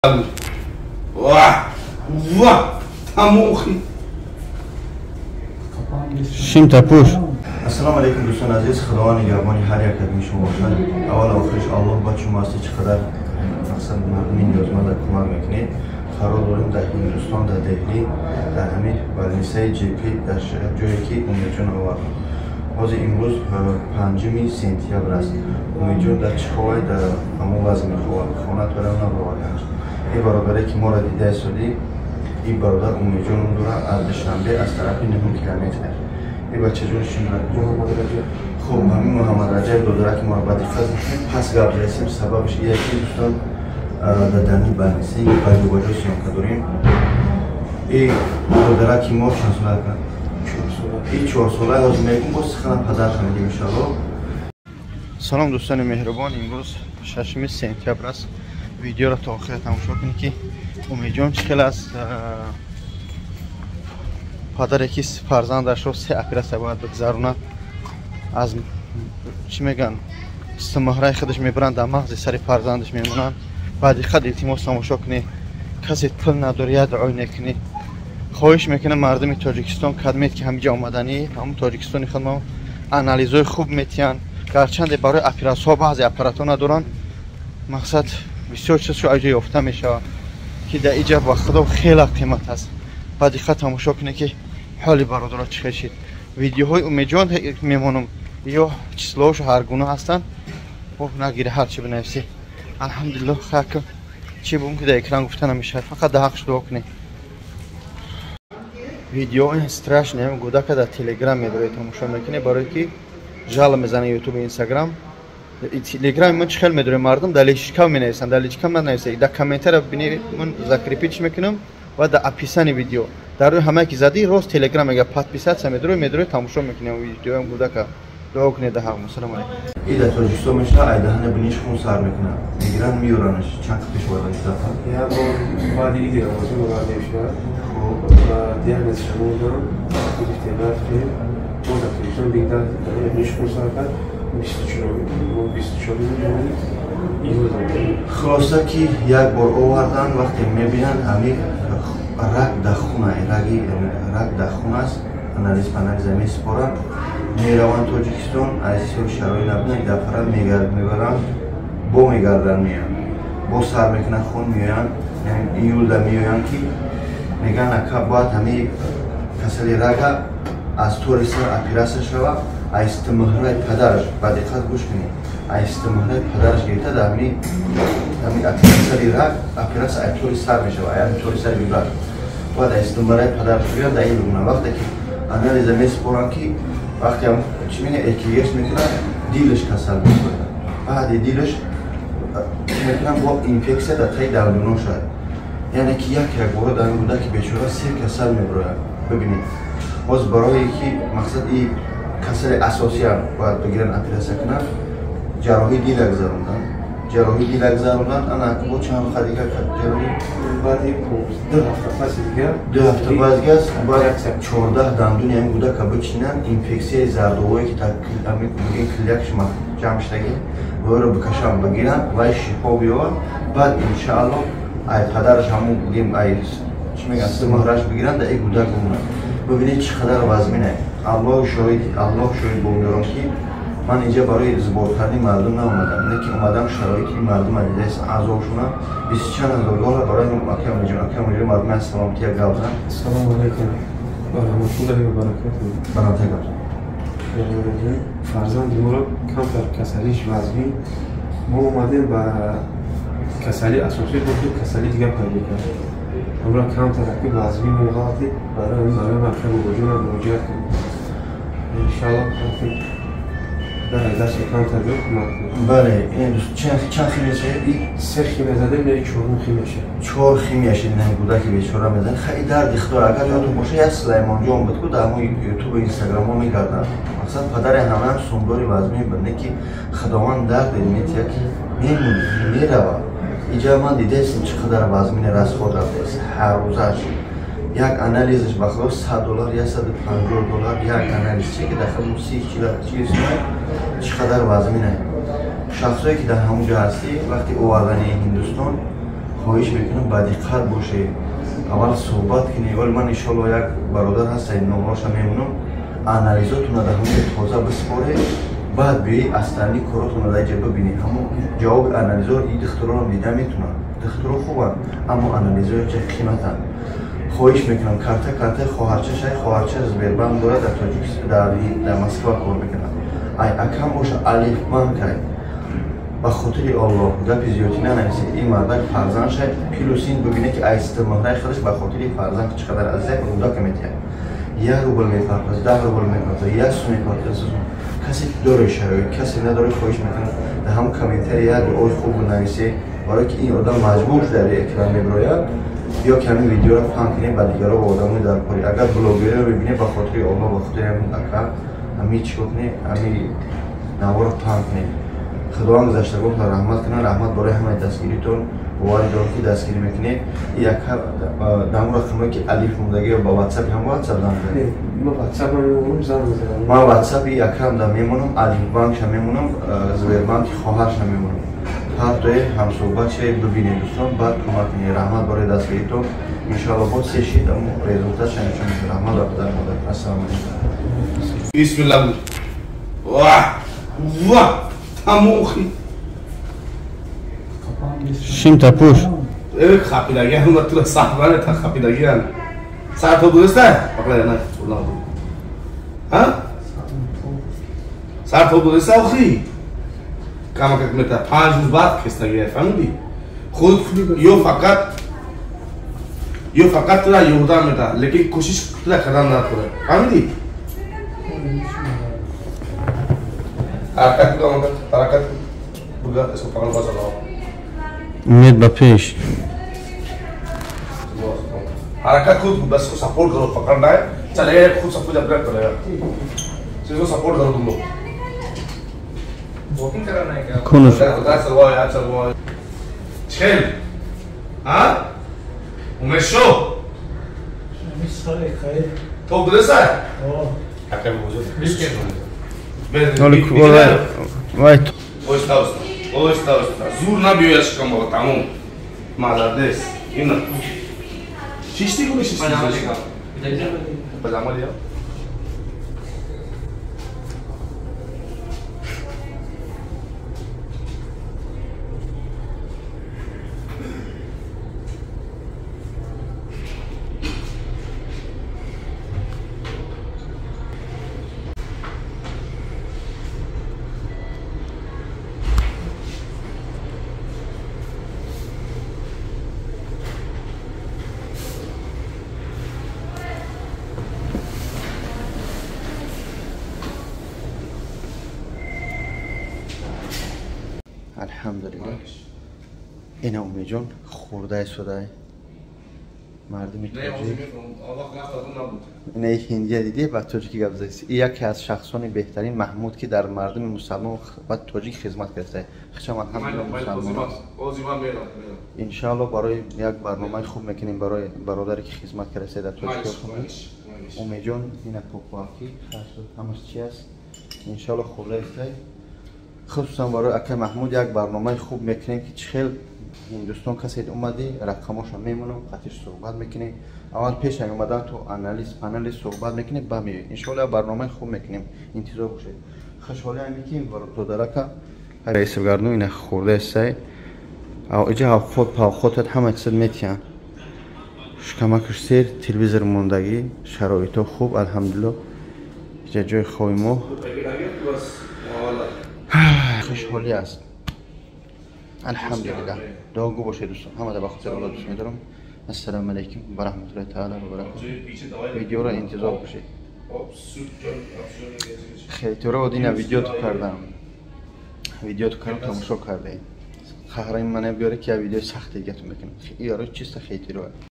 Вah! Вah! Тамохи! Шимта пӯш. Ассалому алайкум, дӯстони азиз. Худованд нигаҳбони ҳар як кадоми шумо бошад. Аввал охириш Аллоҳ ба шумо ҳасти, чӣ қадар мақсад мардуми ниёзманда кӯмак мекунед. Қарор дорем дар Ҳиндустон, дар Деҳлӣ, дар ҳамин больницаи ЖП, дар ҷое ки Умедҷон овард. Ҳозир имрӯз 5 сентябр аст. Умедҷон дар чӣ ховай, дар ҳамон вазъ меховад. Хона торам набароварданаш. Ин бародаре ки моро дида истодӣ, ин бародар Умедҷон дора аз Душанбе, аз тарафи 9 километр. Ин бачаҷон шимрад. Хуб, ҳамин Муҳаммад Раҷаб додаре ки моро ба диққат мекунед, пас гап задем. Сабабаш ие ки дӯстон дар дарни больницаи баҷобаҷо съёмка дорем. И додаре ки мо чанд сола кард? И 4 сола. Ҳозир мегӯм, боз сухана падарша мегӯм, иншоалло. Салом, дӯстони меҳрубон. Имрӯз 6 сентябр аст. Видеоро то охира тамошо кунед, ки Умедҷон чӣ хел аст. Падаре ки фарзандашро се оператсия бояд бигзаронад, аз чӣ мегӯянд, симаҳраи худаш мебаранд, дар мағзи сари фарзандаш мемонанд. Ба диққат, илтимос, тамошо кунед. Касе пул надорӣ, як дуои некунӣ. Хоҳиш мекунам, мардуми Тоҷикистон, кадмед ки ҳамиҷа омаданӣ, ҳамун Тоҷикистони худмо анализҳои хуб метиҳанд. Гарчанде барои оператсияҳо баъзе аппаратҳо надоранд, мақсад бисёр чизшо аҷо ёфта мешавад, ки дар иҷа ба худо хеле қимат аст. Ба диққат тамошо кунед, ки ҳоли бародаро чӣ хел шид. Видеоҳои Умедҷон мемонам ё числоҳошо ҳаргуна ҳастанд. Бо нагире, ҳарчи бинависӣ. Алҳамдулилло, хакм чӣ бум, ки дар экран гуфта намешавад. Фақат дар ҳақш дуо кунед. Видео страшно гудака дар Телеграм медоред, тамошо мекунед, барое ки жал мезана Ютуб, Инстаграм, Телеграм. Ман чӣ хел медорем, мардум дар личкам менависанд, дар личкам нанависед, дар комментария бинед, ман закрепить мекунам ва дар описании видео, дар рӯи ҳамае ки задӣ, рост Телеграм мега, подписаться медоред, медоред, тамошо мекунем видеоям гудака. Дуо кунед дар ҳақ. Ассалому алайкум. И дар Тоҷикистон мешава, айдаҳана биниш хун сар мекунад, мегиранд, меёранаш. Чанд пеш овардан дафъа? Як бор баъди иди Рамазон овардем шуда ва диагнозша мондам, гирифтем, рафтем. Мо дар Тоҷикистон бигда биниш хун сар кард, 24-уми июл. Хулоса ки як бор овардан, вақте мебинанд, ҳамин раг дар хуна, раги раг дар хун аст. Анализ анализа месупоранд, мераванд Тоҷикистон. Аз ҳисоби шароит набудан дафъара мебаранд, бо мегарданд, меянд, бо сар мекунанд хун, меоянд, июлда меоянд, ки мегӯянд, ака, бояд ҳамин касали рага аз тори сар оператсия шава, аз истимаҳраи падараш. Ба диққат гӯш кунед, аз истимаҳраи падараш гирифта, дар ҳамин касали раг оператсия аз тори сар мешава, ҳамин тори сари бибар бояд аз истимаҳраи падараш бигиранд, дар ин гуна. Вақте ки анализа месупоранд, ки вақте чӣ мегӯянд, ЭКГш мекунанд, дилаш касал мешавад. Баъди дилаш чӣ мекунанд, бо инфексия дар таи дандуно шавад. Яъне ки як якбора дар ин кӯдаки бечора се касал мебирояд. Бибинед, боз барое ки мақсад и касали асосиам бояд бигиранд, оператсия кунанд, ҷарроҳии дила гузаронданд, ҷарроҳии дила гузаронданд. Ана бо чанд вақт дигар ҷарроҳӣ? Баъди 2 ҳафта паси дигар. 2 ҳафта баъд дигар бояд 14 дандуни ҳамин кӯдака бичинанд, инфексияи зардовое ки дар килякш ҷамъ шудагӣ, воеро бикашанд, бигиранд, вай шифо биёвад. Баъд, иншаалло, ай падараш ҳамун бигем, ай чӣ мегӯянд, симаҳраш бигиранд, дар ин кӯдак бимонад. Бибинед, чӣ қадар вазминае. Аллоҳ шоҳид, Аллоҳ шоҳид бо меёрам, ки ман инҷа барои сбор кардани мардум наомадам, не ки омадам, шароити мардум дидаст, азобшона. Бисту чанд ҳазор доллар барои ака Умедҷон. Ака Умедҷон, мардуми аз саломатӣ як гап зан. Ассалому алайкум ва раҳматуллоҳи ва баракатуҳ. Барота гап зан. Фарзанди моро камтар касалиш вазмин. Мо омадем, ба касалии асосӣ буд, касалии дигар пайдо кард. Ҳамра камтар аки вазмин мо ғалати, барои ака Бобоҷонам муроҷиат кардем. Иншаллоҳ, дар дасти камтар биё, кӯмак кунед. Бале, чанд химия шуд? Се химия задем, не, чорум химия шуд. Чор химия шуд, ин кӯдаки бечора мезанад. Хай, дарди худо. Агар ёдтон боша, як Сулаймонҷон буд, ку дар ҳамон Ютубу Инстаграмҳо мегарданд. Мақсад падари ҳамаам сумдори вазмин буд, не ки Худованд дард метия, ки мемонӣ, мерава. Иҷа ман дидаистам, чӣ қадар вазмини расход рафтааст. Ҳаррӯзаш як анализаш, ба худо, 100 доллар, 150 доллар як анализ, че ки дар худмон 30, 40, 40 сомон. Чӣ қадар вазминае. Шахсое ки дар ҳамон ҷо ҳастӣ, вақти овардани Ҳиндустон. Хоҳиш мекунам ба диққат бошед, аввал суҳбат кунед. Вале ман иншоалло як бародар ҳаст, номроша мемонам, анализотонро дар ҳамон тоза биспоред, баъд биёед астани коротонро дар ҷа бибинед. Ҳамон ҷавоби анализоро и духтуронам дида метунанд. Духтуро хубанд, аммо анализои ча қиматанд. Хоҳиш мекунам картаи хоҳарчашай, хоҳарча Сбербанк дорад, дар Тоҷикистон, дар Москва кор мекунад. Ай акам боша Алифбанкай. Ба хотири Аллоҳ гапи зиёдӣ нанависед. Ин мардак фарзандшай, плюс ин бибинед ки айстимаҳраи худаш ба хотири фарзанд чӣ қадар азият рӯдака метиҳад. 1 рубл мепартозад, 10 рубл мепартозад, 1 сум мепартозад. Касе дорад шароит, касе надорад, хоҳиш мекунам дар ҳамон комментария як дуои хуб бинависед, барое ки ин одам маҷбур шуда дар экран мебирояд, ё ки ҳамин видеоро паҳн кунед ба дигарро, ба одамои даркорӣ. Агар блогерро бибинед, ба хотири Аллоҳ, ба хотири ҳамин ака, ҳамин чӣ кунед, ҳамин наворро паҳн кунед. Худованд гузаштагонтон раҳмат кунад, раҳмат барои ҳамаи дастгиритон. Боварӣ дорам ки дастгирӣ мекунед. Ин ака дар ҳамон рақамое ки алиф мондагӣ ба ватсап, ҳам ватсап занг мезанед? Ман ватсап мемонам, занг мезанам. Ман ватсапи акам да мемонам, Алифбанкша мемонам, Сбербанки хоҳарша мемонам. Ҳар дуе ҳамсӯҳбат шавед, бибинед дӯстон, баъд кӯмак кунед. Раҳмат барои дастгиритон. Иншоалло боз се шид, аммо результатша нишон медиҳад. Раҳмат ба падар модар. Ассалому алайкум. Бисмиллаҳ. Ваҳ! Ваҳ! Тамохи. Шимта пуш. Хапидагиан, тура сахране та хапидагиан. Сар то дуруста? Пақла на, улла. Ҳа? Сар то дуруста охи? Кама как мета 5 рӯз баъд кистагия, фаҳмидӣ? Худ ё фақат тура ёрдам мета, лекин кӯшиш тура кардан надорад. Фаҳмидӣ? Ҳаракат кун, ҳаракат буга, इसको पकड़ बस चलाओ। Умед ба пеш. हरकत खुद बस को सपोर्ट करो, पकड़ना है चलेगा, खुद सब कुछ अपने आप करेगा। इसको सपोर्ट करो तुम लोग। वॉकिंग कराना है क्या? कौन चलवाओ यार, चलवाओ। छेल हाँ उमेश शो तो उधर है зур набиёяш камо тамом. Молодец. Ина. Чисти гули чисти. Пажама лиё. Алҳамдулиллоҳ. Ина Умедҷон хӯрдаи судай мардуми тоҷик. Ина ҳиндия дидӣ ба тоҷикӣ гап задӣ. Яке аз шахсони беҳтарин Маҳмуд ки дар мардуми мусалмон ва тоҷик хизмат кардааст. Хушам алҳамдулиллоҳ мусалмон. Иншааллоҳ барои як барномаи хуб мекунем барои бародаре ки хизмат кардааст дар Тоҷикистон. Умедҷон ина покпокӣ ҳамаш чи аст? Иншааллоҳ хӯрдаи хусусан барои акай Маҳмуд як барномаи хуб мекунем ки чӣ хел Ҳиндустон касе омадӣ, рақамоша мемонам, қатиш суҳбат мекунем. Аввал пеш ами омадан то анализ суҳбат мекунем, ба меоем. Иншоаллоҳ як барномаи хуб мекунем. Интизор бошед. Хушҳолӣ ами ки додарака раисгарду ина хӯрдаесай. Иҷа авқот павқотат ҳама чизат метиҳанд. Шикамакаш сер, телевизор мондагӣ, шароито хуб, алҳамдулиллоҳ. Иҷа ҷои хоби мо. Хушҳолӣ аст. Алҳамдулиллоҳ. Дуогӯ бошед дӯстон. Ҳамада ба хотири Аллоҳ дӯст медорам. Ассалому алайкум ва раҳматуллоҳи таала ва баракатуҳ. Видеоро интизор бошед. Хейтуро дина видео ту кардам. Видео ту кардам, тамошо кардаем. Қаҳрами мана биёре ки як видеои сахт дигатон мекунам. Иёро чиста хейтиро.